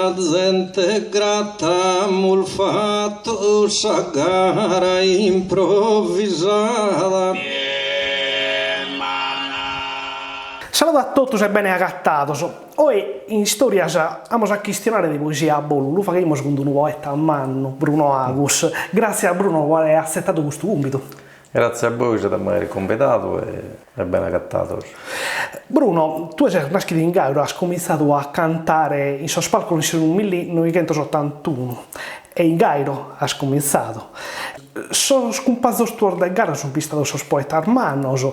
Sa zente grata amus fatu sa gara improvisada. Saludu a totus e bene agatados. Oe in Istòrias amus a chistionare de poesia a bolu, lu faghimus cun unu poeta mannu, Bruno Agus. Gràtzias Bruno pro àere atzetadu custu cumbidu. Gràtzias a bois de m'àere cumbidadu e bene agatados. Bruno, tue ses nàschidu in Gairo, as comintzadu a cantare in sos palcos in su millinoighentos-otantunu e in Gairo as comintzadu. Sos cumpanzos tuos de gara sunt istados sos poetas mannos,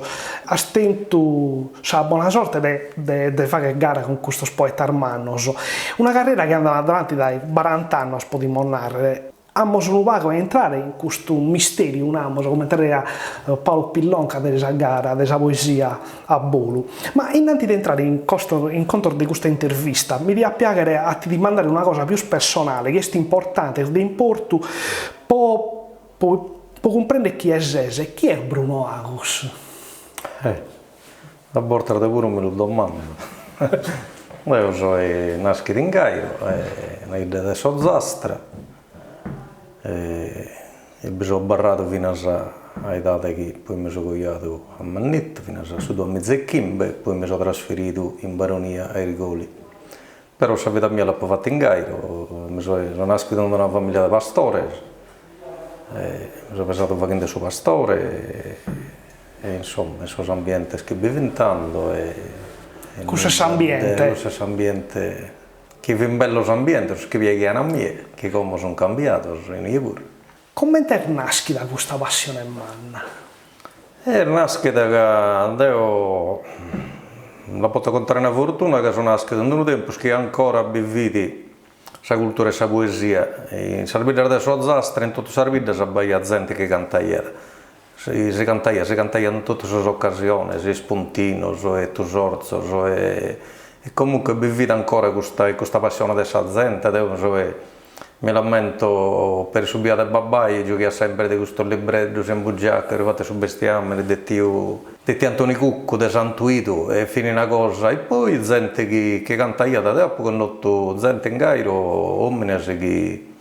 as tentu sa bona sorte de de de fagher gara cun custos poetas mannos. Una carriera chi andat adanti dae barant'annos podimus narrer. Amus unu pagu a intrare in custu misteriu, namus, comente naraiat Paulu Pillonca de sa gara de sa poesia a bolu. Ma innanti de intrare in in contos de custa intervista, mi diat piaghere a ti dimandare una cosa pius personale, chi est importante, est de importu po po cumprender chie ses. Chie est Bruno Agus? Eh, a bortas deo puru mi lu domando. Deo soe naschidu in Gairo, una 'idda de s'Ozastra, e bi so abarradu finas a edade chi poi mi so coiadu a mannittu, finas a su duamiza e chimbe, poi mi so trasferidu in Baronia a Irgoli. Però sa vida mia l'apo fata in Gairo, mi so so naschidu in una familia de pastores, e mi so pesadu faghende su pastore e insomma in sos ambientes chi bi fin tando e Cussu est s'ambiente. Cussu est s'ambiente, chi fin bellos ambientes, sos chi piaghian a mie, chi como sun cambiados inie puru. Comente est naschida custa passione manna? Est naschida ca deo la poto contare una fortuna ca so naschidu in unu tempus chi ancora bi fit sa cultura 'e sa poesia, in sas biddas de s'Ozastra, in totu sas biddas b'aiat zente chi cantaiat, si si cantaiat, si cantaiat in totu sas ocasiones, ispuntinos e tusorzos e comunque bi fit ancora custa custa passione de sa zente, deo so Mi l'ammento peri su biadu 'e babbai giughiat sempre de custos libreddos in bugiaca, fatu 'e su bestiamene de tiu de tiu Antoni Cuccu de Santu 'Idu e fin una cosa e poi zente chi chi cantaiat, deo apo connotu zente in Gairo omines chi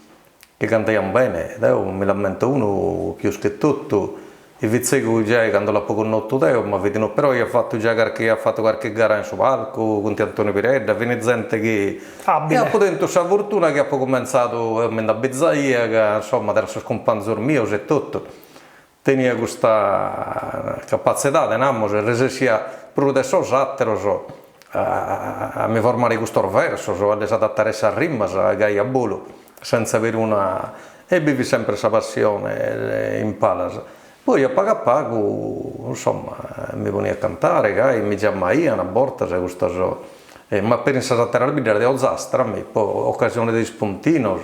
chi cantaian bene, deo mi l'ammento unu pius che totu Chi fit tzegu giai cando l'apo connotu deo, ma fit unu, però aiat fatu giai carchi, aiat fatu carchi gara in su palcu cun tiu Antoni Piredda, fin zente chi. Abile. E apo tentu sa fortuna chi apo cumentzadu, mi nd'abizaia ca insomma tra sos cumpanzos mios e totu tenia custa capatzidade, namus, e resessia prus de sos ateros a mi formare custos versos, a lis adattare sas rimas gai a bolu, senza peruna E bi fit sempre sa passione in palas. Poi a pagu a pagu, insomma, mi ponia a cantare, gai, mi giamaian a bortas custos, ma peri in sas ateras biddas de Ozastra, mi, po occasione de ispuntinos,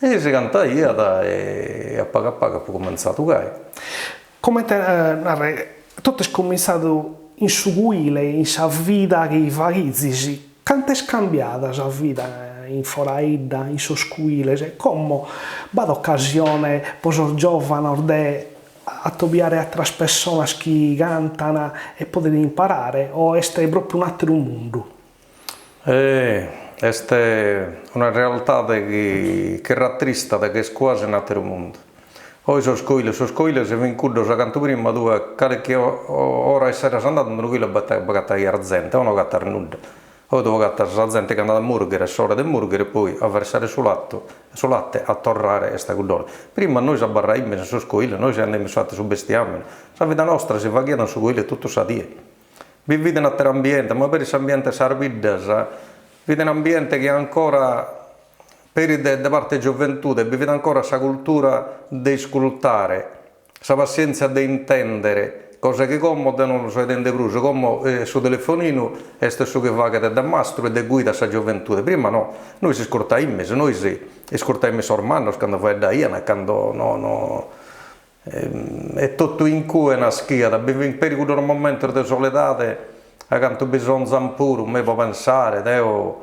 e si cantaiat e a pagu a pagu apo cumentzadu gai. Comente narrer, totu est comintzadu in su cuile, in sa vida chi faghizis, cant'est cambiada sa vida in foraidda, in sos cuiles, como b'at ocasione po sos giovanos de atobiare ateras pessonas chi cantan e poden imparare o est propriu un'ateru mundu? Est una realtade chi chi ratristat, chi est cuasi un'ateru mundu. Oe sos coiles, sos coiles fin cuddos a cantu prima tue calchi ora esseras andadu in unu coile b'agataias zente, oe no agatas nudda. Oe tue agatas sa zente chi andat a murghere a s'ora de murghere e poi a versare su latu, su latte a torrare est a cudd'ora. Prima nois abarraimis in sos coiles, nois andaimis fatu su bestiamine, sa vida nostra si faghiat in su coile totu sa die. Bi fit un'ateru ambiente, ma peri s'ambiente 'e sas biddas fit un'ambiente chi ancora, peri de de parte 'e gioventude, bi fit ancora sa cultura de iscultare, sa passientzia de intendere, cosa chi como deo non lu so 'idende prus, como su telefoninu est su chi faghet de mastru e de guida a sa gioventude, prima no, nois iscurtaimis, nois iscurtaimis sos mannos cando faeddaian, cando no no E totu in cue naschiat, bi fin peri cuddos momentos de soledade a cantu bisonzan puru, me po pensare, deo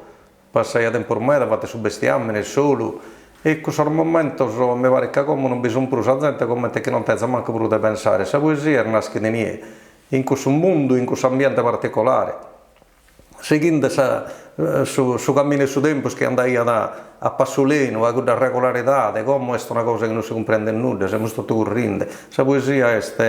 passaia tempus meda fatu su bestiamine solu e cussos momentos mi paret ca como non bi sun prus, sa zente comente chi non tenzat mancu prus de pensare, sa poesia est naschida inie, in cussu mundu, in cussu ambiente particolare. Sighende sa. Su su caminu 'e su tempus chi andaiat a passu lenu, a cudda regolaridade, como est una cosa chi non si cumprendet nudda, semus totu currinde. Sa poesia est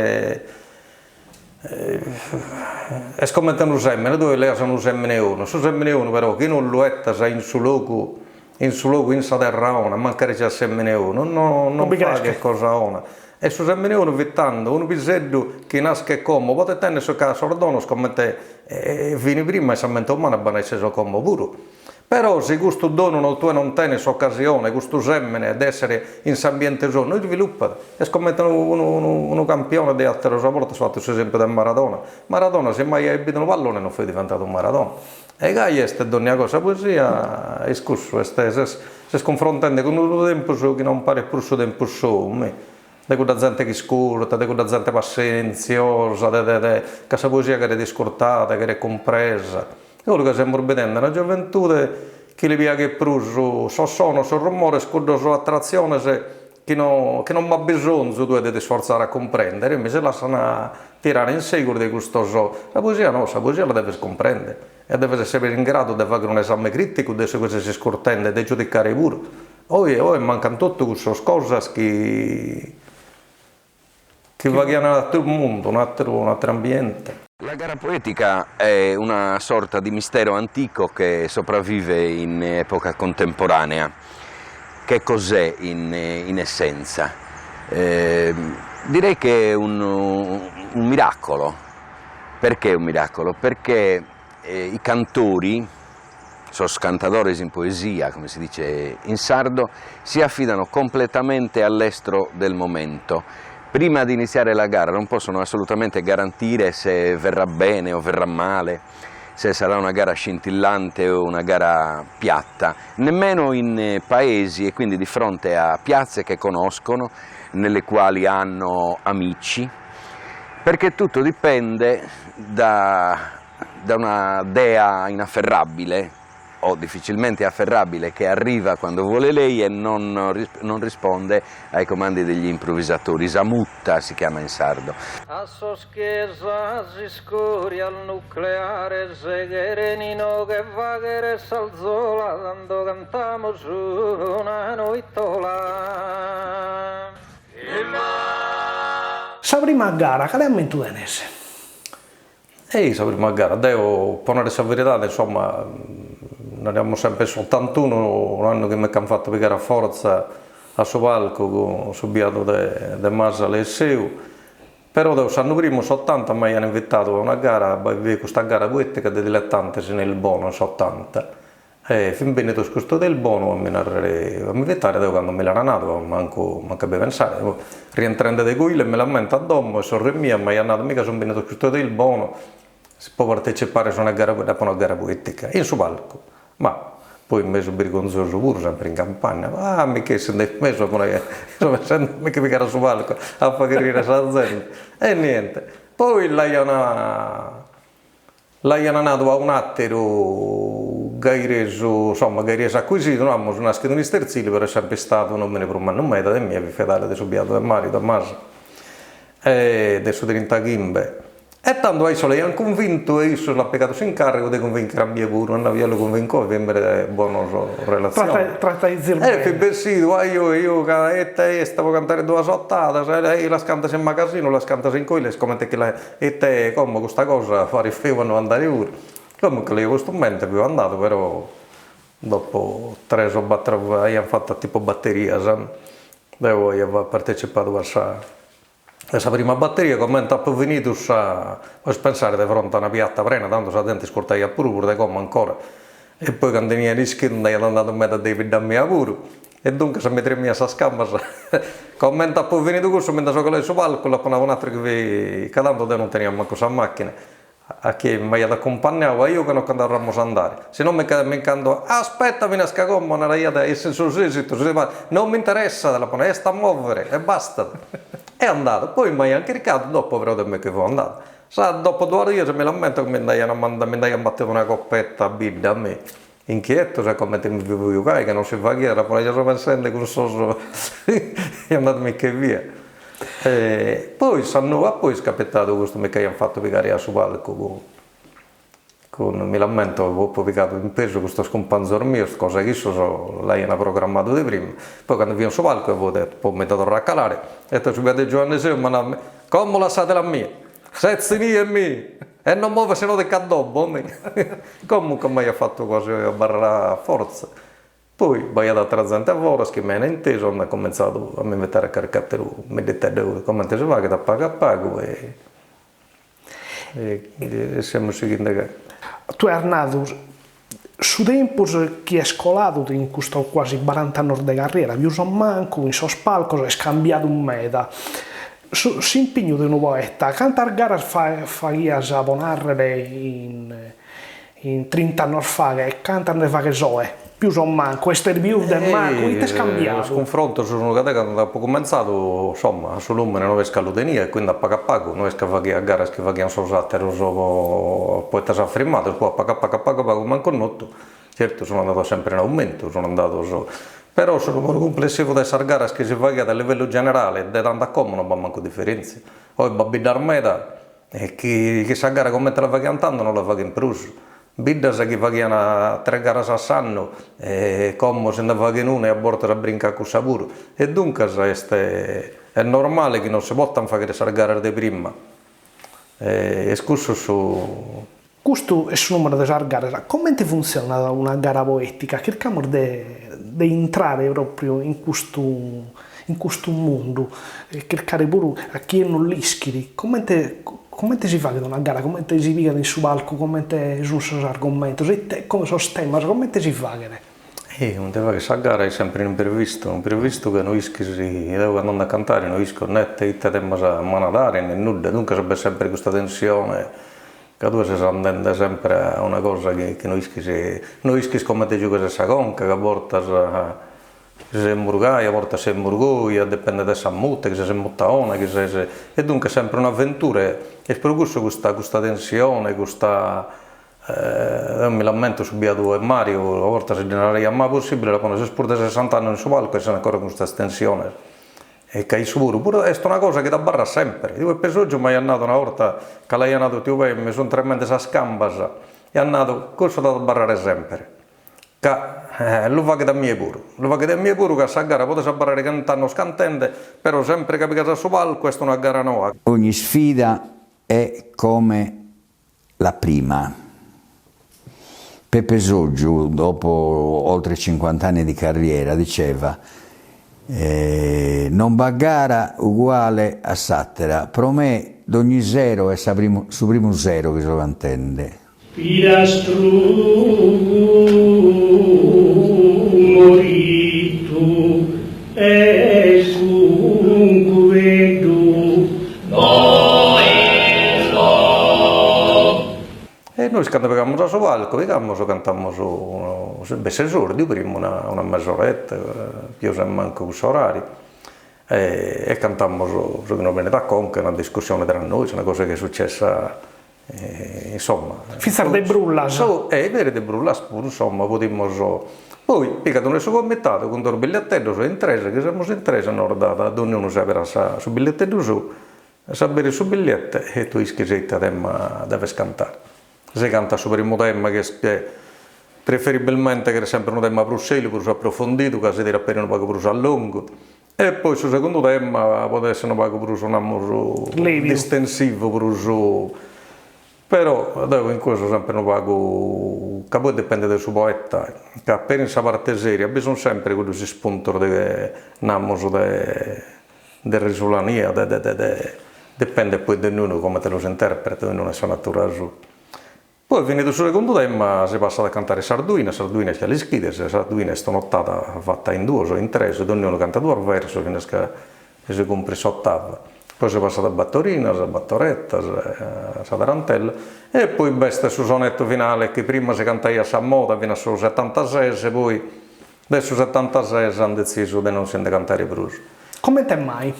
est comente unu sèmene, tue leas unu sèmene 'onu, su sèmene 'onu però chi non lu 'etas in su logu in su logu in sa terra 'ona, mancari siat sèmene 'onu, no non faghet cosa 'ona. E su sèmene 'onu fit tando, unu piseddu chi naschet como podet tenner sos donos comente fin prima in sa mente umana b'an a esser como puru. Però si custu donu no tue non tenes s'occasione, custu sèmene de essere in s'ambiente sou, no isviluppat. Est comente unu unu unu campione de àteros, a bortas fatto s'esempiu de Maradona. Maradona si mai aiat bidu unu pallone non fit diventadu Maradona. E gai est dònnia cosa, sa poesia est cussu, est ses ses cunfrontende cun unu tempus chi non paret prus su tempus sou, mi de cudda zente chi iscurtat, de cudda zente passentziosa, de de de ca sa poesia cheret iscurtada, cheret cumpresa. Eo ca semus bidende una gioventude chi li piaghet prus sos sonos, sos rumores, cuddos atratziones chi no chi non b'at bisonzu tue de t'isfortzare a cumprendere, mi si lassan tirare in segus de custos, sa poesia no, sa poesia la deves cumprendere e deves essere in gradu de faghere un'esame criticu de su chi ses iscurtende e de giudicare puru. Oe oe mancan totu cussas cosas chi chi faghian un'ateru mundu, un'ateru un'ateru ambiente. La gara poetica è una sorta di mistero antico che sopravvive in epoca contemporanea. Che cos'è in in essenza? Direi che è un un miracolo. Perché un miracolo? Perché i cantori, sos cantadores in poesia, come si dice in sardo, si affidano completamente all'estro del momento. Prima di iniziare la gara non possono assolutamente garantire se verrà bene o verrà male, se sarà una gara scintillante o una gara piatta, nemmeno in paesi e quindi di fronte a piazze che conoscono, nelle quali hanno amici, perché tutto dipende da da una dea inafferrabile o difficilmente afferrabile che arriva quando vuole lei e non non risponde ai comandi degli improvvisatori, sa mutta si chiama in sardo. A sos chi sas iscorias nucleares cheren inoghe fagher s'alzola tando cantamos una noitola. Sa prima gara, cale ammentu tenes? Ei sa prima gara, deo po narrer sa veridade insomma, naramus sempre s'ottantunu, un'annu chi mi ch'an fatu pigare a fortza a su palcu cun su biadu de de Masala e Seu, però deo s'annu primu, s'ottanta, m'aian invitadu a una gara, bi fit custa gara poetica de diletantes in Ilbono in s'ottanta E fin bennidos custos de Ilbono a mi narrer, a m'invitare, deo cando mi l'an nadu mancu mancu a bi pensare, rientrende de coile mi l'ammento a domo e sorre mia m'aiat nadu, mi ca sun bennidos custos de Ilbono, si po partecipare a una gara, apo una gara poetica, in su palcu, ma poi mesu birgonzosu puru, sempre in campagna, ah mi che essin dae mesu apo nadu, so pensende a mi che pigare a su palcu a fagher riere sa zente, e niente, poi l'aian L'aian nadu a un'àteru gairesu, insomma, gairesu acuisidu, no amus nàschidu in Isterzili, però est sempre istadu un'òmine prus mannu meda de mie, fit fedale de su biadu de Mariu de Masa, e de su trintachimbe. E tando a issu l'aian cunvintu e issu l'at pigadu s'incàrrigu de cunvìnchere a mie puru, at nadu ja lu cunvinco, fimus de bonas relatziones. Trataimis bene. E fit bessidu, aio io ca ite est po cantare duas otadas, e las cantas in magasinu, las cantas in coile, est comente chi la Ite como custa cosa paret feu a no andare puru. Comunque l'aio postu in mente, fio andadu però dopo tres o battero aian fatu tipo batterias, deo aia partecipadu a sa a sa prima batteria, comente apo finidu sa, podes pensare de fronte a una piatta prena, tando sa zente iscurtaiat puru prus de como ancora, e poi cando 'enian ischidu nd'aiat andadu meda de bidda mia puru E duncas mi tremian sas cambas, comente apo finidu cussu mi nde so caladu in su palcu, l'apo nadu a un'ateru chi fit, ca tando deo non tenia mancu sa macchina, a chie m'aiat accumpagnadu, ajò ca no che nd'arramus a andare, si no mi mi nch'ando, aspetta finas ca como, naraiat isse in sos esitos, non m'interessat, l'apo nadu, est a movere e bastat. E andadu, poi m'aian chircadu, dopo però de mi che fio andadu. Sa dopo duas dies mi l'ammento chi mi nd'aian mandadu, mi nd'aian batidu una coppetta a bidda, mi Inchietu sa comente mi fio fuiu gai ca non si faghiat, apo nadu so pensende cun sos e andadu mi che fia. E poi s'annu a poi est capitadu custu mi ch'aian fatu pigare a su palcu cun Cun, mi l'ammento, apo pigadu in pesu custos cumpanzos mios, cosa chi issos l'aian programmadu de prima, poi cando fio in su palcu apo detto, poi mi nde torro a calare, e su biadu 'e Giuanne Seu m'at nadu, como lassadela a mie, setzi inie mi, e non moves si no ti ch'addobbo, mi, comunque m'aiat fatu quasi abarrare a fortza. Poi b'aiat atera zente foras chi m'aian intesu, ant comintzadu a m'invitare a carchi ateru midditeddu comente si faghet a pagu a pagu e E semus sighende gai. Tue as nadu su tempus chi est coladu in custos quasi barant'annos de carriera, pius o mancu, in sos palcos est cambiadu meda. Su s'impignu de unu poeta, cantas garas faghias po narrer in In trint'annos faghet e cantas nde faghes oe? Pius o mancu, est pius de mancu, ite est cambiadu? Sos cunfrontos sun ca deo cando apo cumentzadu, insomma, su lumene no est ca lu tenia e quindi a pagu a pagu, no est ca faghia garas chi faghian sos ateros poetas afrimados, poi a pagu a pagu a pagu a pagu m'an connotu, certu sun andados sempre in aumentu, sun andados, però su numeru cumplessivu de sas garas chi si faghiat a livellu generale de tando a como no b'at mancu diferentzia, oe b'at biddas meda E chi chi sa gara comente la faghian tando non la faghen prus. Biddas chi faghian tres garas a s'annu e como si nde faghen una e a bortas brincat cussa puru. E duncas est est normale chi non si potan fagher sas garas de prima. E est cussu su. Custu est su numeru de sas garas. Comente funtzionat una gara poetica? Chircamus de de intrare propriu in custu in custu mundu e chircare puru a chie non l'ischit comente comente si faghet una gara, comente si pigat in su palcu, comente sun sos argomentos, ite sos temas, comente si faghet? E comente faghet sa gara est sempre un'imprevistu, un'imprevistu ca no ischis, deo cando ando a cantare no isco ne ite temas m'an a dare ne nudda, duncas b'est sempre custa tensione Ca tue ses andende sempre a una cosa chi chi no ischis, no ischis comente giughes sa conca, ca a bortas ses murgai, a bortas ses murgoi, a dipendet de sa muta, chi ses in muta 'ona, chi ses, e duncas sempre un'avventura est pro cussu custa custa tensione, custa deo mi l'ammento su biadu 'e Mario, a bortas ddi naraia, ma possibile la pones, ses prus de sessant'annos in su palcu e ses ancora cun custas tensiones E ca issu puru, puru est una cosa chi t'abarrat semper. Tiu Peppe Soggiu m'aiat nadu una 'orta ca l'aiat nadu tiu Pe' mi sun tremende sas cambas, e at nadu, cussu t'at abarrare semper, ca lu faghet a mie puru, lu faghet a mie puru ca sa gara podes abarrare chent'annos cantende, però sempre ca pigas a su palcu est una gara noa. Ogni sfida è come la prima. Peppe Soggiu, dopo oltre 50 anni di carriera, diceva Non b'at gara uguale a s'àtera, pro me dogni sero est sa primu su primu sero chi so cantende. Pirastru Morittu e cun Cubeddu. E nois cando pigamus a su palcu, pigamus, cantamus b'est s'esordiu primu una una mesoretta, pius e mancu cuss'orariu, e cantamus su chi nos benit a conca, una discussione tra nois, una cosa chi est successa Insomma. Fintzas de brullas. E peri de brullas puru, insomma, podimus. Poi pigat unu 'e su comitadu cun duos billeteddos in tres, chi semus in tres, nos dat, donniunu seberat sa su billeteddu sou, s'aberit su billete e tue ischis ite tema deves cantare. Si cantat su primu tema chi est preferibilmente cheret sempre unu tema prus seriu, prus aprofondidu, ca si tirat peri unu pagu prus a longu E poi su segundu tema podet esser unu pagu prus, namus, distensivu, prus, però deo in cue so sempre unu pagu, ca poi dipendet de su poeta, ca peri in sa parte seria bi sun sempre cuddos ispuntos de, namus, de de risulania, de de de dipendet poi de ognunu comente los interpretat, ognunu e sa natura sua. Poi finidu su segundu tema si passat a cantare sas duinas, sas duinas ja l'ischides, sa duina est un'otada fata in duos o in tres, donniunu cantat duos versos finas ca si cumprit s'otava. Poi si passat a batorinas, a batoretas, a sa tarantella e poi b'est su sonetto finale chi prima si cantaiat sa moda finas a su setantases, poi de su setantases an detzisu de non si nde cantare prus. Comente mai?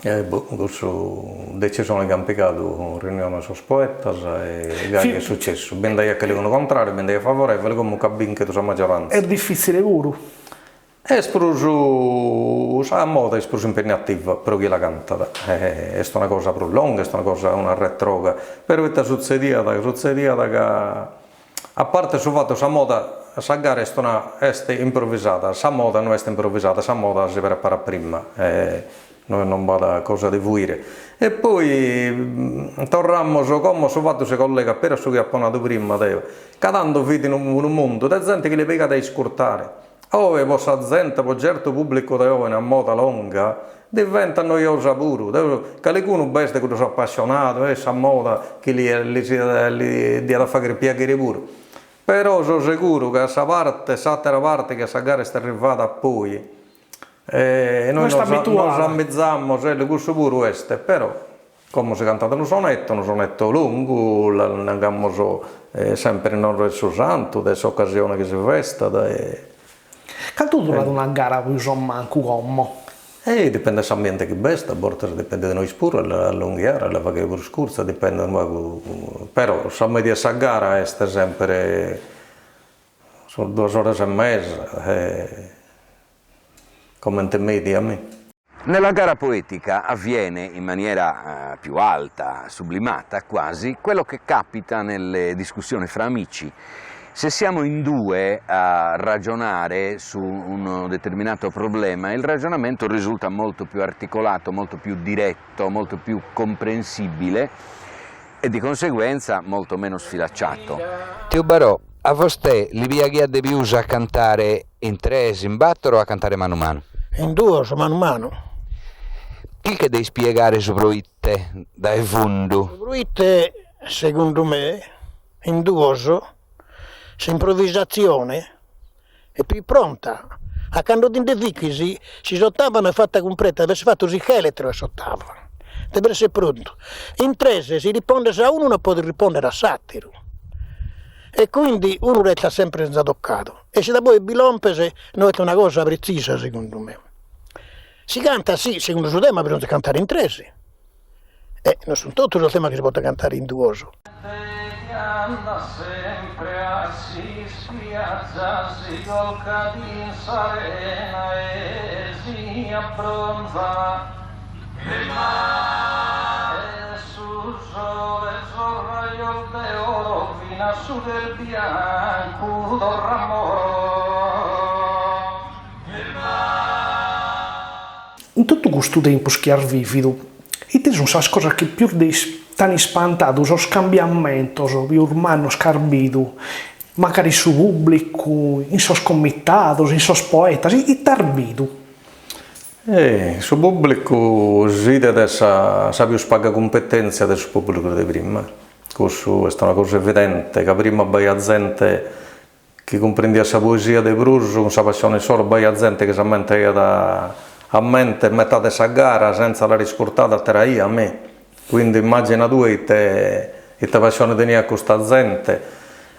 E boh, cussu decisione chi an pigadu in riunione sos poetas e gai est successu, bi nd'aiat calicunu contrariu, bi nd'aiat favorevole, comunque at binchidu sa maggioranza. Est diffitzile puru. Est prus, sa moda est prus impegnativa pro chie la cantat, est una cosa prus longa, est una cosa, una retroga, però ite sutzediat, sutzediat ca. A parte su fatu sa moda, sa gara est una est improvisada, sa moda no est improvisada, sa moda si preparat prima e non b'at cosa de fuire. E poi torramus como su fatu si collegat peri a su chi apo nadu prima deo, ca tando fit unu mundu de zente chi li piaghiat a iscurtare, Oe po sa zente, po certu pubblicu de oe una moda longa diventat noiosa puru, deo calicunu b'est cuddos appassionados e sa moda chi li lis li diat a fagher piaghere puru, però so seguru ca sa parte s'atera parte chi a sa gara est arrivada a poi e nois nos nos ammizamos e cussu puru est, però Como si cantat unu sonetto, unu sonetto longu, l'annangamus sempre in onore de su santu, de s'ocasione chi si festat e. Cantu durat una gara pius o mancu como? E dipendet s'ambiente chi b'est, a bortas dipendet de nois puru a l'allonghiare, a la fagher prus curtza, dipendet unu pagu, però sa media 'e sa gara est sempre sas duas oras e mesa e comente media mi. Nella gara poetica avviene in maniera più alta, sublimata quasi, quello che capita nelle discussioni fra amici. Se siamo in due a ragionare su un determinato problema, il ragionamento risulta molto più articolato, molto più diretto, molto più comprensibile e di conseguenza molto meno sfilacciato. Tiu Barò, a vostè li piaghiat de pius a cantare in tres, in bator o a cantare manu manu? In duos, manu manu. Chirche de ispiegare su proite dae fundu. Su proite, segundu me, in duos, s'improvisatzione est pius pronta, a cando ti nde fichis, si s'ottava no est fatta cumpreta, devet esser fatu s'ischeletro 'e s'ottava, devet esser prontu. In tres si rispondes a unu no podes rispondere a s'atteru e quindi unu restat sempre senza toccadu e si daboi bi lompes no est una cosa pretzisa segundu me. Si cantat si, segundu su tema bisonzat cantare in tres E no sunt totu sos temas chi si podent cantare in duos. In totu custu tempus chi as vìvidu, ite sunt sas cosas chi pius t'an ispantadu, sos cambiamentos pius mannos chi as bidu, mancari in su pùblicu, in sos comitados, in sos poetas, ite as bidu? Su pùblicu si 'idet sa sa pius paga cumpetèntzia de su pùblicu de prima, cussu est una cosa evidente, ca prima b'aiat zente chi cumprendiat sa poesia de prus cun sa passione issoro, b'aiat zente chi s'ammentaiat a mente metade 'e sa gara sentza l'àere iscurtada atera 'ia, mi. Quindi immagina tue ite ite passione teniat custa zente.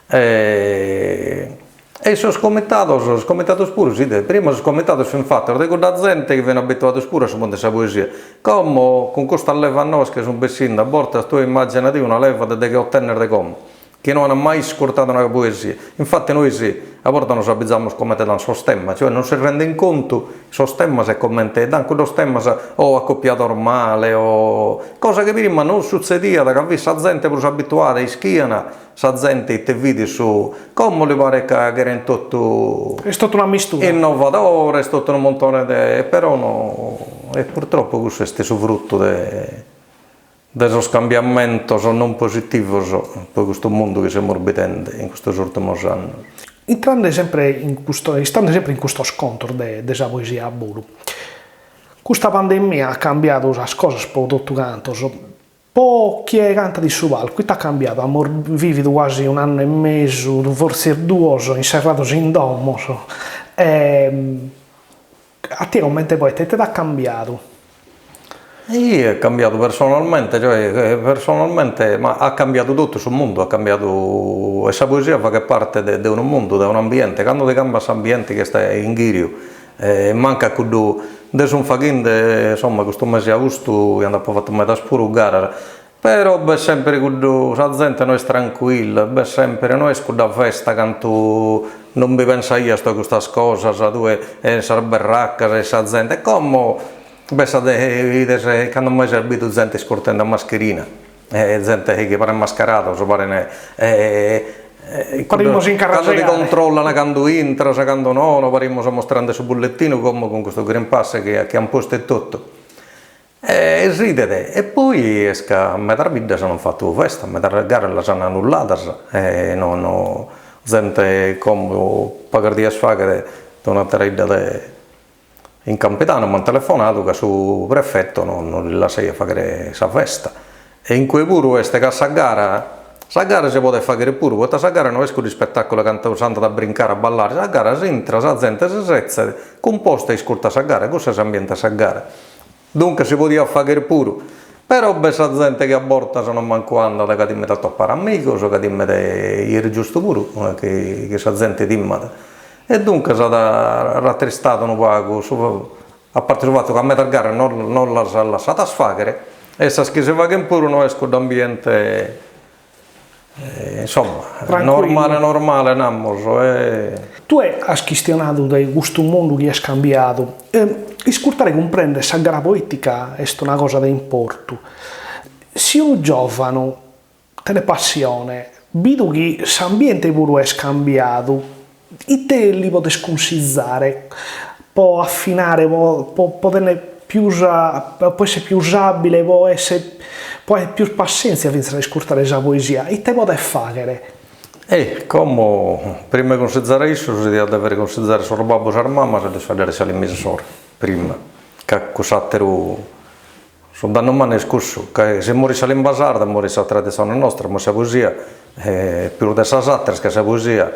E e sos comitados, sos comitados puru si 'idet, prima sos comitados fin fatos de cudda zente chi fin abituados puru a su mundu 'e sa poesia, como cun custas levas noas chi sun bessinde a bortas tue immaginati una leva de degheotennes de como chi no an mai iscurtadu una poesia, infati nois a bortas nos abizamus comente dan sos temas, cioè non si renden contu sos temas e comente dan cuddos temas o acopiados male o cosa chi prima non sutzediat ca fit sa zente prus abituada, ischian sa zente ite fit su, como li paret ca cheren totu Est totu una mistura. innovadores, totu unu muntone de, però no, e purtroppo cussu est su fruttu de de sos cambiamentos non positivos pro custu mundu chi semus bidende in custos ùrtimos annos. Intrande sempre in custo, istande sempre in custos contos de de sa poesia a bolu, custa pandemia at cambiadu sas cosas pro totu cantos, pro chie cantat in su palcu ite at cambiadu, amus vividu quasi un'annu e mesu, fortzis duos, inserrados in domos, e A tie comente poeta ite t'at cambiadu? At cambiadu personalmente, cioè personalmente, ma at cambiadu totu su mundu, at cambiadu e sa poesia faghet parte de de unu mundu, de un'ambiente, cando ti cambiat s'ambiente chi est a inghiriu e mancat cuddu, nde sun faghende, insomma, custu mese 'e austu chi nd'apo fatu medas puru garas, Però b'est sempre cuddu, sa zente no est trancuilla, b'est sempre, no est cudda festa cantu non bi pensaias tue a custas cosas, tue e sas berraccas e sa zente, e como b'est sa 'ides cando mai s'est bidu zente iscurtende a mascherina, e zente chi paren mascarados, paren. Parimus in Cando ti controllan cando intras, cando nono, parimus mostrende su bullettinu como cun custu green pass chi chi an postu e totu. E s'idet, e poi est ca medas biddas no an fatu festa, medas garas las an annulladas e no no zente como pagas dies faghet de un'atera 'idda de In Campidanu m'ant telefonadu ca su prefetto no no lis lassaiat faghere sa festa e in cue puru est ca sa gara sa gara si podet faghere puru poita sa gara no est cuddu ispettaculu cantu s'andat a brincare a ballare, sa gara s'intrat sa zente si setzet cumposta e iscurtat sa gara, cussu est s'ambiente 'e sa gara. Duncas si podiat faghere puru, però b'est sa zente chi a bortas no mancu andat ca timet a toppare amigos, ca timet, e est giustu puru chi chi sa zente timat. E duncas at ratristadu unu pagu su a parte su fatu ca medas garas no no las lassadas faghere e sas chi si faghen puru no est cuddu ambiente Insomma, normale normale namus e. Tue as chistionadu de custu mundu chi est cambiadu. Iscurtare e cumprèndere sa gara poètica est una cosa de importu. Si unu giòvanu tenet passione, bidu chi s'ambiente puru est cambiadu, Ite li podes cunsizare po afinare, po po tenner pius po esser pius abile, po esser po aer pius passenzia finzas a iscurtare sa poesia, ite podet fagher? E como, prima 'e cunsizare a issos si diat dever cunsizare sos babbos e sas mamas a ddis faeddare sa limba insoro, prima, ca cuss'ateru Su dannu mannu est cussu, ca si morit sa limba sarda morit sa traditzione nostra, morit sa poesia, pius de sas àteras, ca sa poesia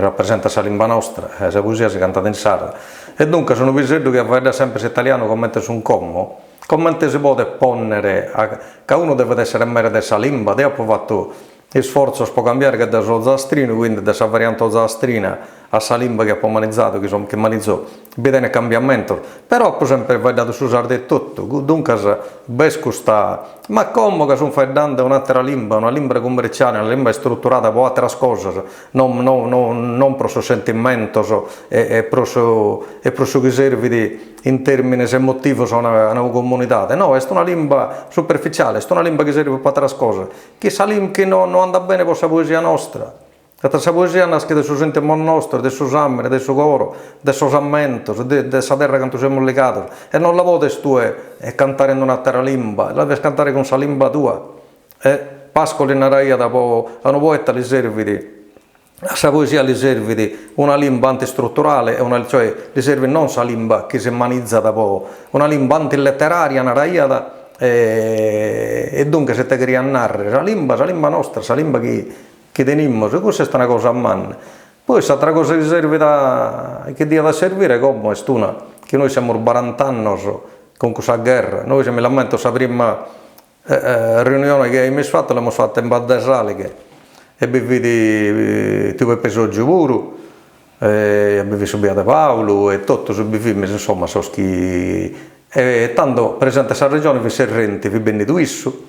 rapresentat sa limba nostra, e sa poesia si cantat in sardu. E duncas unu piseddu chi at faeddadu semper s'italianu comente sun como, comente si podet pònnere a, ca unu devet èssere mere de sa limba, deo apo fatu isfortzos pro cambiare ca deo so ozastrinu, quindi de sa variante ozastrina a sa limba chi apo manizadu, chi so chi manizo, bi tenet cambiamentos, però apo sempre faeddadu su sardu etotu, duncas b'est custa, ma como ca sun faeddende un'atera limba, una limba cummerciale, una limba istruturada pro ateras cosas, non non non non pro sos sentimentos e e pro su e pro su chi servit in termines emotivos a una a una comunidade, no, est una limba superficiale, est una limba chi servit pro ateras cosas, chi sa limba chi no no andat bene pro sa poesia nostra, ca sa poesia naschet de sos intimos nostros, de su sambene, de su coro, de sos ammentos, de de sa terra cantu semus ligados, e non la podes tue cantare in un'atera limba, la deves cantare cun sa limba tua. E Pascoli naraiat po a unu poeta li servit A sa poesia li servit una limba antistruturale e una cioè li servit non sa limba chi si manizat po una limba antileteraria naraiat e duncas ite cheriat narrer sa limba sa limba nostra sa limba chi chi tenimus e cussa est una cosa manna. Poi s'atera cosa chi servit a chi diat a servire como est una chi nois semus barant'annos cun cussa gherra, nois mi l'ammento sa prima Riunione chi aimis fatu l'amus fata in Badde Salighe e bi fit tiu Peppe Soggiu puru e bi fit su biadu Paulu e totus bi fimis insomma sos chi e tando presidente 'e sa regione fit Serrenti, fit bennidu issu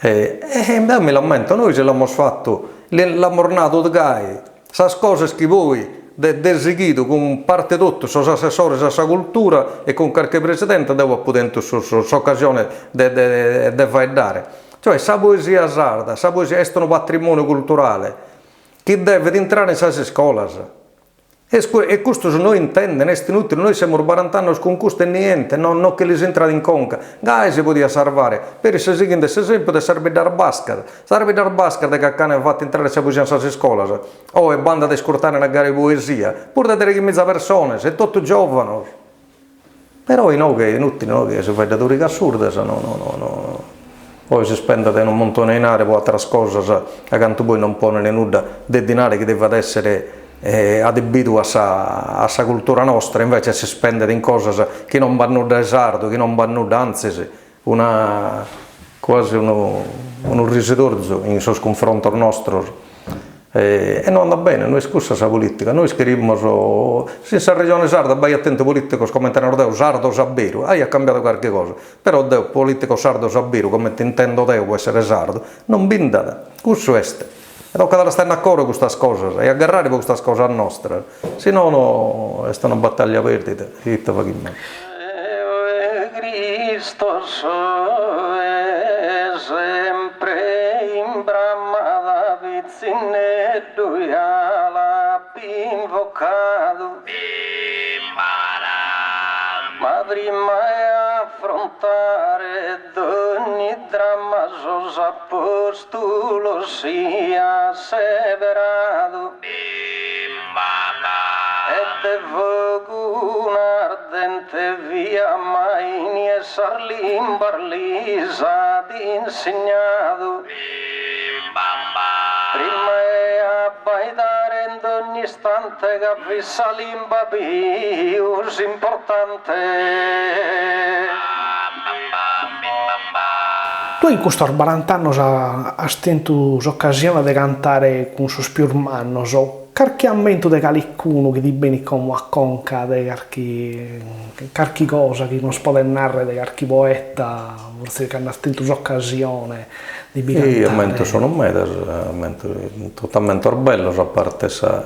e deo mi l'ammento, nois l'amus fatu, l'amus nadu gai Sas cosas chi poi de de sighidu cun parte totu sos assessores a sa cultura e cun carchi presidente deo apo tentu su s'occasione de de de faeddare. Cioè sa poesia sarda, sa poesia est unu patrimoniu culturale chi devet intrare in sas iscolas. E custos no intenden, est inutile, nois semus barant'annos cun custu e niente, no no che lis intrat in conca. Gai si podiat sarvare, peri si sighinde s'esempiu de sas biddas bascas, Sas biddas bascas de ca ch'an fatu intrare sa poesia in sas iscolas, oe b'andat a iscurtare una gara 'e poesia, prus de treighimiza persones e totu giovanos. Però inoghe est inutile, inoghe si faeddat origas surdas, no no no no oe s'ispendet unu muntone 'e 'inari pro ateras cosas, a cantu poi non ponen nudda de dinari chi deviat essere adibbidu a sa a sa cultura nostra, invece s'ispendet in cosas chi non b'at nudda 'e sardu, chi non b'at nudda, antzis Una, quasi unu, unu risidorzu in sos cunfrontos nostros e no andat bene, no est cussa sa politica, nois cherimus, si in sa Regione Sarda b'aiat tentu politicos comente naro deo, sardos a beru, aiat cambiadu carchi cosa, però deo politicos sardos a beru, comente intendo deo pro essere sardu, non bi nd'at, cussu est, e tocat a las tenner a coro custas cosas e a gherrare pro custas cosas nostras, si nono est una battaglia perdida, ite faghimus. Eo 'e Cristos soe sempre in bramada pitzinneddu. ja l'ap'invocadu. Ma prima 'e afrontare dogni dramma sos apostulos iat seberadu. E de fogu un'ardente fiamma inie sas limbas lis at insignadu. Prima 'e abbaidare in dogni istante ca fit sa limba pius importante. Tue in custos barant'annos as tentu s'ocasione de cantare cun sos pius mannos, carchi ammentu de calicunu chi ti benit como a conca de carchi carchi cosa chi nos podes narrer de carchi poeta, fortzis cando as tentu s'ocasione de bi cantare. Ammentos sono medas, ammentos, totu ammentos bellos a parte sa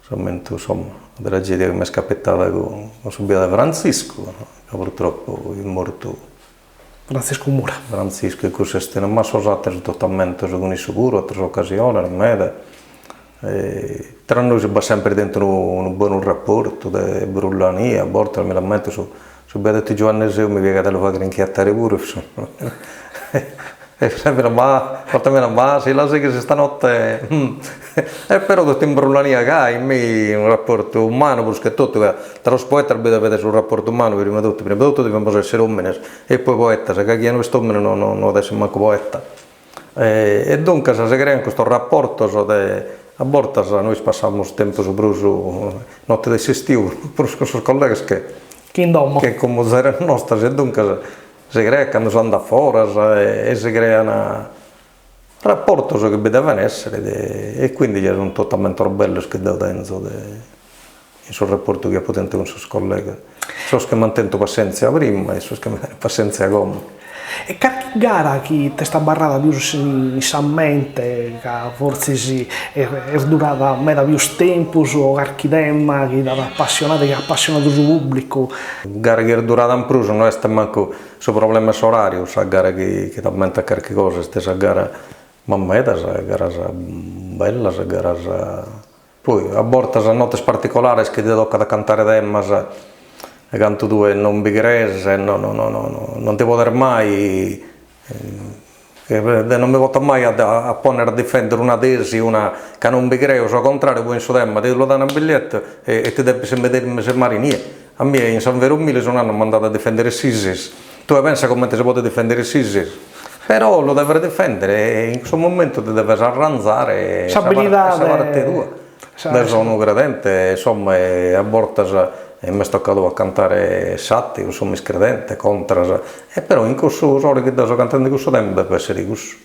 S'ammentu insomma, sa tragedia chi m'est capitada cun su biadu Frantziscu, ca purtroppu est mortu. Frantziscu Mura. Frantziscu e cussu est, ma sos ateros totu ammentos cun issu puru, ateras ocasiones meda. Tra nois b'at sempre tentu unu bonu rapportu de brullania, a bortas mi l'ammento su su biadu tiu Giuanne Seu mi piaghiat a lu fagher inchietare puru E sempre ma, a bortas mi narat, ma si la sighis istanotte e però totu in brullania gai, mi unu rapportu umanu prus che totu, ca tra sos poetas bi devet esser unu rapportu umanu prima 'e totu, prima 'e totu devimus esser omines e poi poetas, ca chie no est omine no no no at esser mancu poeta. E duncas si crean custos rapportos de, a bortas nois passamus tempus prus notte de s'istiu prus cun sos collegas che Che in domo. Che cun muzeres nostras e duncas Si creat cando s'andat foras e si crean raportos chi bi deven essere e quindi ja sun totu ammentos bellos chi deo tenzo de in su raportu chi apo tentu cun sos collegas, sos chi m'ant tentu passentzia prima e sos chi mi tenen passentzia como. E carchi gara chi t'est abarrada pius in sa mente, ca fortzis est durada meda pius tempus o carchi tema chi t'at apassionadu e chi at apassionadu su pubblicu. Gara chi est durada in prus no est mancu su problema 'e s'orariu, sa gara chi chi t'ammentat carchi cosa est sa gara, ma medas garas bellas, garas poi a bortas nottes particolares chi ti tocat a cantare temas cantu tue non bi crees e no no no non ti podes mai Deo non mi poto mai a ponnere a difendere una tesi, una, ca non bi creo, so contrariu, poi in su tema ti lu dan a biglietto e ti depes immedesimare inie. A mie in San Vero Milis un'annu m'ant dadu a difendere s'ISIS, tue pensa comente si podet difendere s'ISIS, però lu deves difendere e in cussu momentu ti deves arranzare sa parte tua. Deo so unu credente, insomma, e a bortas m'est tocadu a cantare s'ateu, su miscredente, contras, e però in cussu s'ora chi deo so cantende cussu tema depet essere cussu.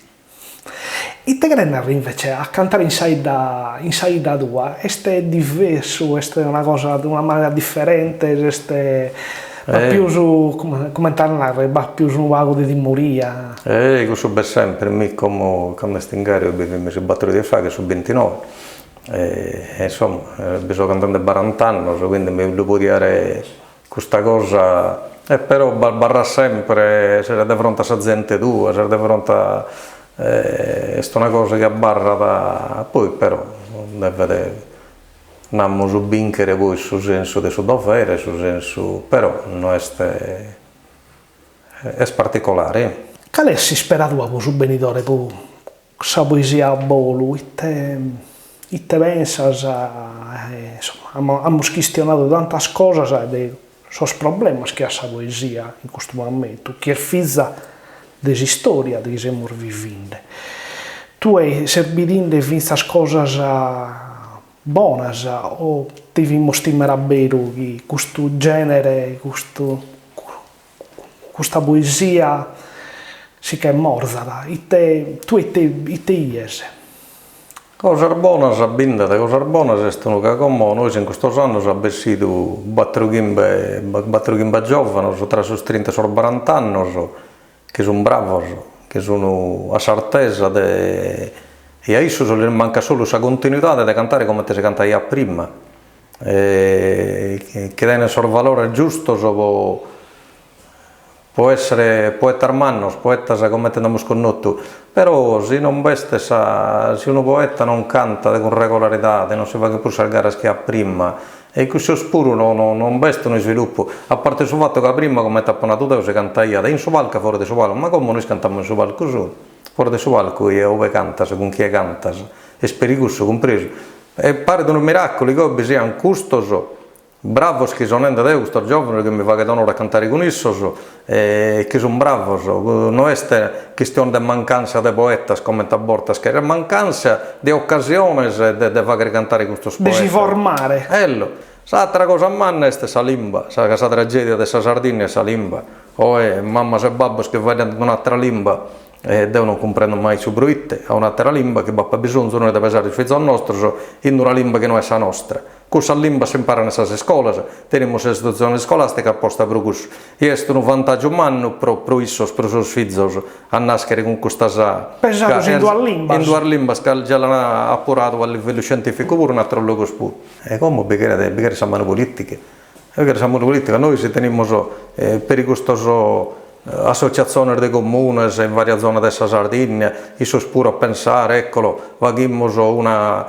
Ite cheret narrer invece a cantare in sa 'idda in sa 'idda tua? Est diversu, est una cosa de una manera diferente, est b'at pius, comente a narrer, b'at pius unu pagu de timoria? Eh cussu b'est sempre, mi como cando est in Gàiru bi fimus battor dies faghet, su bintinoe, E insomma, bi so cantende barant'annos, quindi mi lu podia 'aere custa cosa, e però b'abarrat sempre, ses de fronte a sa zente tua, ses de fronte a est una cosa chi abarrat, poi però devet, namus, binchere poi su sensu de su dovere, su sensu, però no est, est particolare. Cale est s'ispera tua po su benidore, po Sa poesia a bolu, ite ite pensas, insomma, amus chistionadu tantas cosas de sos problemas chi at sa poesia in custu mamentu, chi est fiza de s'istoria chi semus vivinde. Tue ses bidinde fintzas cosas bonas o devimus timere a beru chi custu genere, custu Custa poesia si che morzat, ite, tue ite ite 'ies? Cosas bonas bi nd'at, cosas bonas est unu ca como nois in custos annos at bessidu battero chimbe battero chimbe giovanos tra sos trinta e sos barant'annos chi sun bravos, chi sun a s'artesa de e a issos lis mancat solu sa continuidade de cantare comente si cantaiat prima e chi tenen sos valores giustos po. Po èssere poetas mannos, poetas comente nd'amus connotu, però si non b'est sa, si unu poeta non cantat cun regolaridade, non si faghet prus sas garas che a prima, e cussos puru no no non b'est unu isviluppu, a parte su fatu ca prima, comente apo nadu deo, si cantaiat in su palcu e fora de su palcu, ma como nois cantamus in su palcu solu, fora de su palcu e ue cantas, cun chie cantas, est peri cussu, cumpresu, e paret unu miraculu chi oe bi sian custos Bravos chi so nende deo custos giovanos chi mi faghet onore a cantare cun issos e chi sun bravos, no est chistione de mancantzia de poetas comente a bortas cheret, mancantzia de ocasiones de de fagher cantare custos De si poetas. formare. Ello. S'atera cosa manna est sa limba, sa ca sa tragedia de sa Sardigna est sa limba. Oe mamas e babbos chi faeddant un'atera limba E deo non cumprendo mai su proite a un'àtera limba chi b'apat bisonzu nois de pesare is fizos nostros in una limba chi no est sa nostra. Cussas limbas s'imparant in sas iscolas, tenimus s'istitutzione iscolàstica aposta pro cussu. E est unu vantàgiu mannu pro pro issos, pro sos fizos, a nàschere cun custas Pesados in duas limbas. In duas limbas ca già l'an apuradu a livellu iscientìficu puru in àteros logos puru. E como bi cheret bi cheret sa manu polìtica. Bi cheret sa manu polìtica, nois tenimus peri custos associatziones de comunes in varias zonas de sa Sardigna, issos puru a pensare, eccolo, faghimus una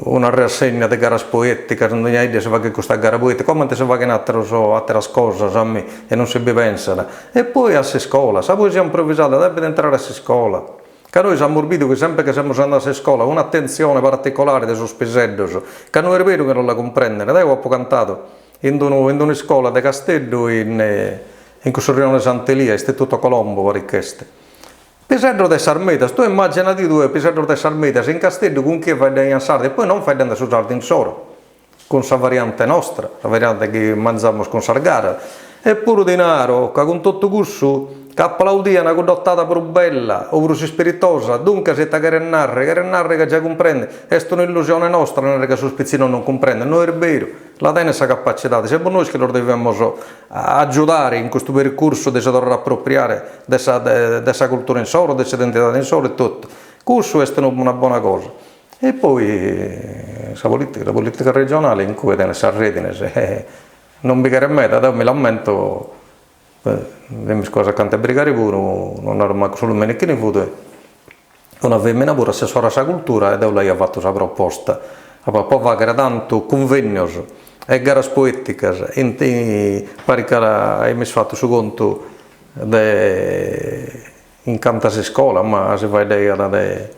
una rassegna de garas poeticas, in dogna 'idda si faghet custa gara poetica, comente si faghen ateros ateras cosas a mi, e non si bi pensat. E poi a s'iscola, sa poesia improvisada depet intrare a s'iscola, ca nois amus bidu chi sempre chi semus andados a s'iscola un'atentzione particolare de sos piseddos, ca no est beru chi non la cumprenden, deo apo cantadu In d'unu in d'un'iscola de Casteddu in in cussu rione Sant'Elia, Istituto Colombo parit ch'est. Piseddos de sas medias, tue immaginadi tue piseddos de sas medias in Casteddu cun chie faeddaiant sardu e poi non faeddende su sardu insoro, cun sa variante nostra, sa variante chi mangiamus cun sas garas. Eppuru ti naro ca cun totu cussu Ca aplaudian cudd'otada prus bella o prus ispiritosa, duncas ita cheret narrer? Cheret narrer ca già cumprenden. Est un'illusione nostra narrer ca sos pitzinnos non cumprenden, no est beru, la tenen sa capacidade, semus nois chi los devimus agiudare in custu percursu de si torrare a apropriare de sa de sa cultura insoro, de s'identidade insoro e totu. Cussu est una bona cosa. E poi sa politica, sa politica regionale in cue tenet sas redines, non bi cheret meda, deo mi l'ammento Fimus quasi acanta 'e brigare puru, non naro mancu su lumene chini fut, una femina puru assessora a sa cultura e deo l'aia fatu sa proposta po faghere tantu cunvegnos e garas poeticas in parit ca aimus fatu su contu de in cantas iscolas, ma si faeddaiat de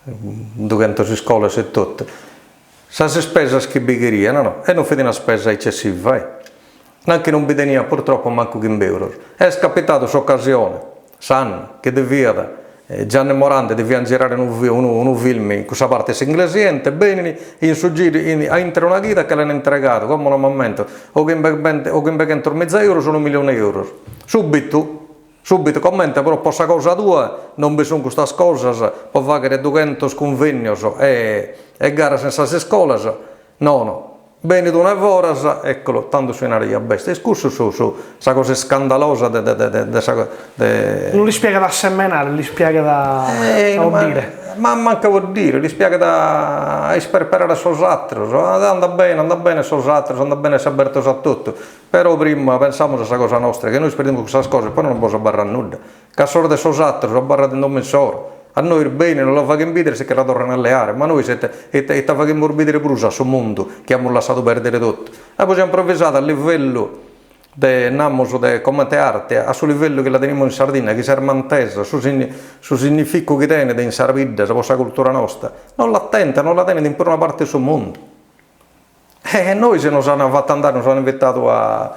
dughentos iscolas e totu, sas ispesas chi bi cherian no, e non fit una spesa eccessiva eh, nanchi non bi teniat purtroppo mancu chimb'euros, est capitadu s'occasione, s'annu, chi deviat Gianni Morandi devian girare unu unu unu film in cussa parte 'e s'Iglesiente, benit in su giru in a intre una chida che l'an intregadu, como non m'ammento, o chimbe o chimbechentos miza euros o unu milione 'e euros, subitu Subitu, comente però po sa cosa tua non bi sun custas cosas po faghere dughentos cunvegnos e e garas in sas iscolas, nono, benit unu 'e foras, eccolo, tando su 'inari ja b'est, est cussu su su sa cosa iscandalosa de de de de sa de. Non lis piaghet a semenare, lis piaghet a 'oddire. Ma mancu a 'oddire, lis piaghet a isperperare a sos ateros, andat bene, andat bene sos ateros, andat bene esser abertos a totu, Però prima pensamus a sa cosa nostra, chi nois perdimus cussas cosas poi non bos abarrat nudda, ca sos de sos ateros abarrat in domo insoro, a nois benint, nos la faghent bidere si che la torrant a leare, ma nois ite ite ite faghimus bidere prus a su mundu chi amus lassadu perdere totu? La poesia improvvisada a livellu de namus de comente arte, a su livellu chi la tenimus in Sardinna, chi s'est mantesa, su su significu chi tenet in sas biddas po sa cultura nosta, non l'at tenta, non la tenet in peruna parte 'e su mundu. E nois nos an fatu andare, nos an invitadu a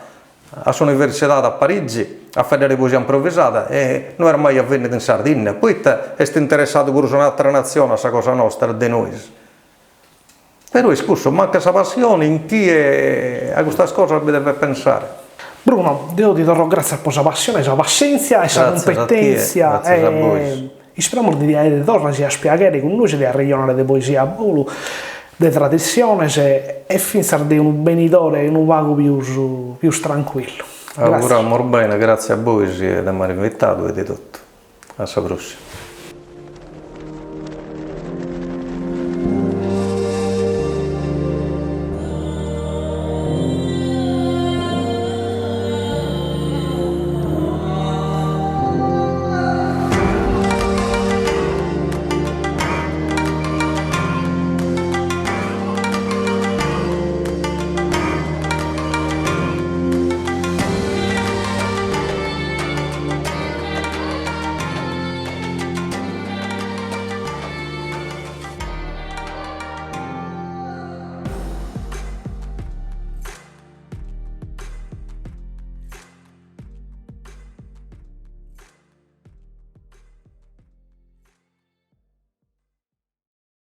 a s'universidade a Parigi a faeddare poesia improvisada e no est mai avvennidu in Sardinna, poita est interessadu prus un'atera natzione a sa cosa nostra de nois. Però est cussu, mancat sa passione in chie a custas cosas bi devet pensare. Bruno, deo ti torro gràtzias po sa passione, sa passentzia e sa cumpetentzia Gràtzias a tie, gràtzias a bois. Isperamus de ti aere torra si as piaghere cun nois de arrejonare de poesia a bolu, de tradissiones e fintzas de unu benidore unu pagu pius pius trancuillu. Auguramus bene, gratzias a bois de m'aere invitadu e de totu. A sa prossima.